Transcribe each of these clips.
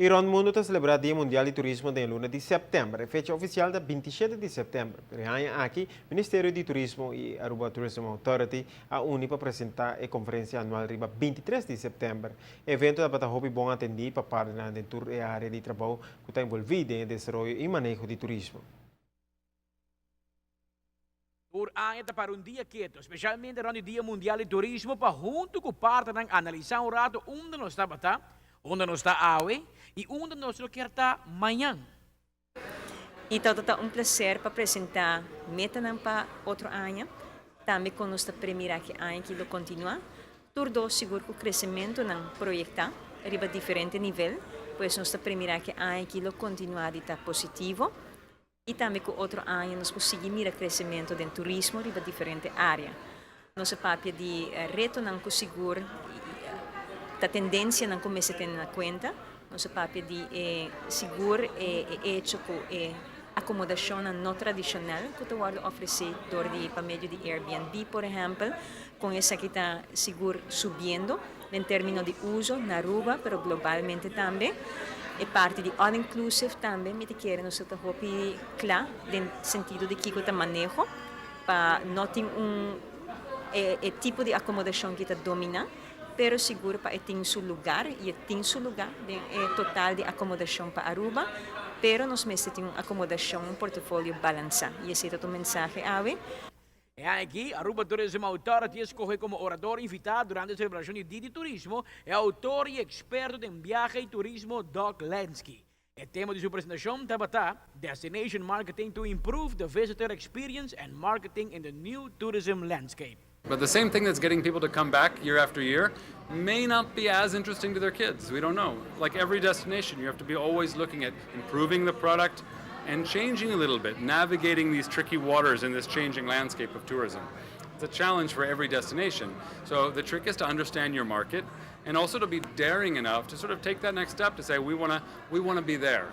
Y rond mundo ta celebra Dia Mundial di Turismo den luna di september. E fecha oficial ta 27 di september. Pero e aña aki, Ministerio di Turismo y Aruba Tourism Authority a uni pa presenta e conferencia anual riba 23 di september. E evento tabata hopi bon atendi pa partnernan den tur e area di trabou cu ta envolvi den e desaroyo y maneho di turismo. Tur aña ta para un dia keto, specialmente rond di Dia Mundial di Turismo, pa hunto cu partnernan analisa un rato unda nos tabata, unda nos ta awe y unda nos lo kier ta mañan. Y ta un placer pa presenta metanan pa otro aña. Tambe con nos ta premira cu aña aki lo continua. Tur dos sigur cu crecementonan proyecta riba diferente nivel, pues nos ta premira cu aña aki lo continua di ta positivo. Y tambe cu otro aña nos por sigui mira crecemento den turismo riba diferente area. Nos a papia di retonan cu sigur ta tendencianan cu mester tene na cuenta. Nos a papia di sigur e hecho cu e acomodacionnan no tradicional cu ta wordo ofreci door di pa medio di Airbnb, por ehempel, con esaki ta sigur subiendo den termino di uso na Aruba, pero globalmente tambe. E parti di all inclusive tambe, mi ta kere nos ta hopi cla den sentido di kico ta maneho pa no tin un e tipo di acomodacion cu ta domina, pero sigur pa e tin su lugar y e tin su lugar den e total di acomodacion pa Aruba, pero nos mester tin un acomodacion, un portafolio balansa, y esey ta un mensahe awe. E aki, Aruba Tourism Authority a scoge como orador invita durante e celebracion di Dia di Turismo e autor y experto den viahe y turismo Doug Lansky. E tema di su presentacion tabata "Destination Marketing to Improve the Visitor Experience and Marketing in the New Tourism Landscape". But the same thing that's getting people to come back year after year may not be as interesting to their kids. We don't know. Like every destination, you have to be always looking at improving the product and changing a little bit, navigating these tricky waters in this changing landscape of tourism. It's a challenge for every destination. So the trick is to understand your market and also to be daring enough to sort of take that next step to say, We want to be there."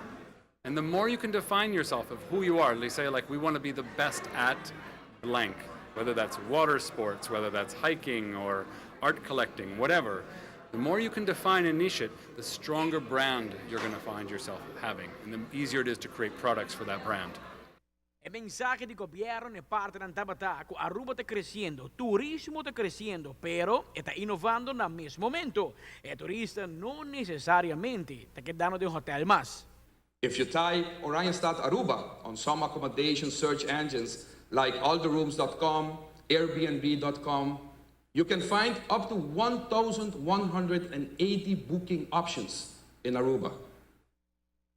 And the more you can define yourself of who you are, they say, like, "We want to be the best at blank," whether that's water sports, whether that's hiking or art collecting, whatever. The more you can define and niche it, the stronger brand you're going to find yourself having, and the easier it is to create products for that brand. E mensahe di gobierno na partnernan tabata cu Aruba ta creciendo, turismo ta creciendo, pero ta innovando na mesun momento. E turista no necesariamente ta kedando den hotel mas. If you type Oranjestad Aruba on some accommodation search engines like alltherooms.com, Airbnb.com, you can find up to 1,180 booking options in Aruba.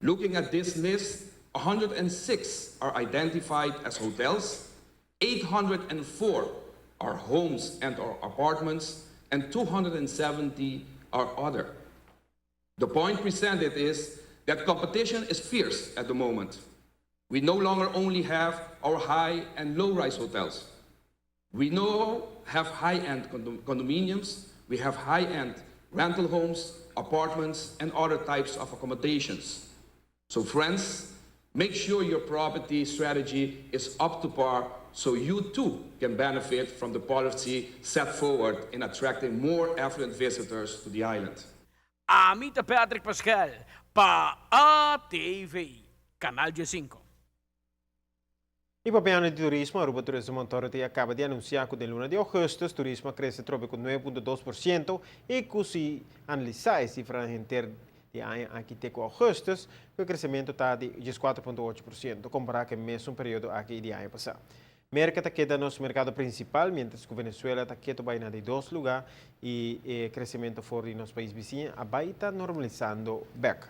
Looking at this list, 106 are identified as hotels, 804 are homes and or apartments, and 270 are other. The point presented is that competition is fierce at the moment. We no longer only have our high and low-rise hotels. We now have high-end condominiums, we have high-end rental homes, apartments, and other types of accommodations. So friends, make sure your property strategy is up to par so you too can benefit from the policy set forward in attracting more affluent visitors to the island. Ami ta Patrick Pascal, pa ATV, Canal 5. Y papiando di turismo, Aruba Tourism Authority a caba di anuncia cu den luna di augustus, turismo a crece trobe cu 9.2% y cu si analisa e cifra henter di aña aki te cu augustus, e crecemento ta di 4.8%, compara cu e mesun periodo aki di aña pasa. Merca ta keda nos mercado principal, mientras cu Venezuela ta keto bay na di dos lugar y e crecemento for di nos pais bisiña a bay ta normalisando back.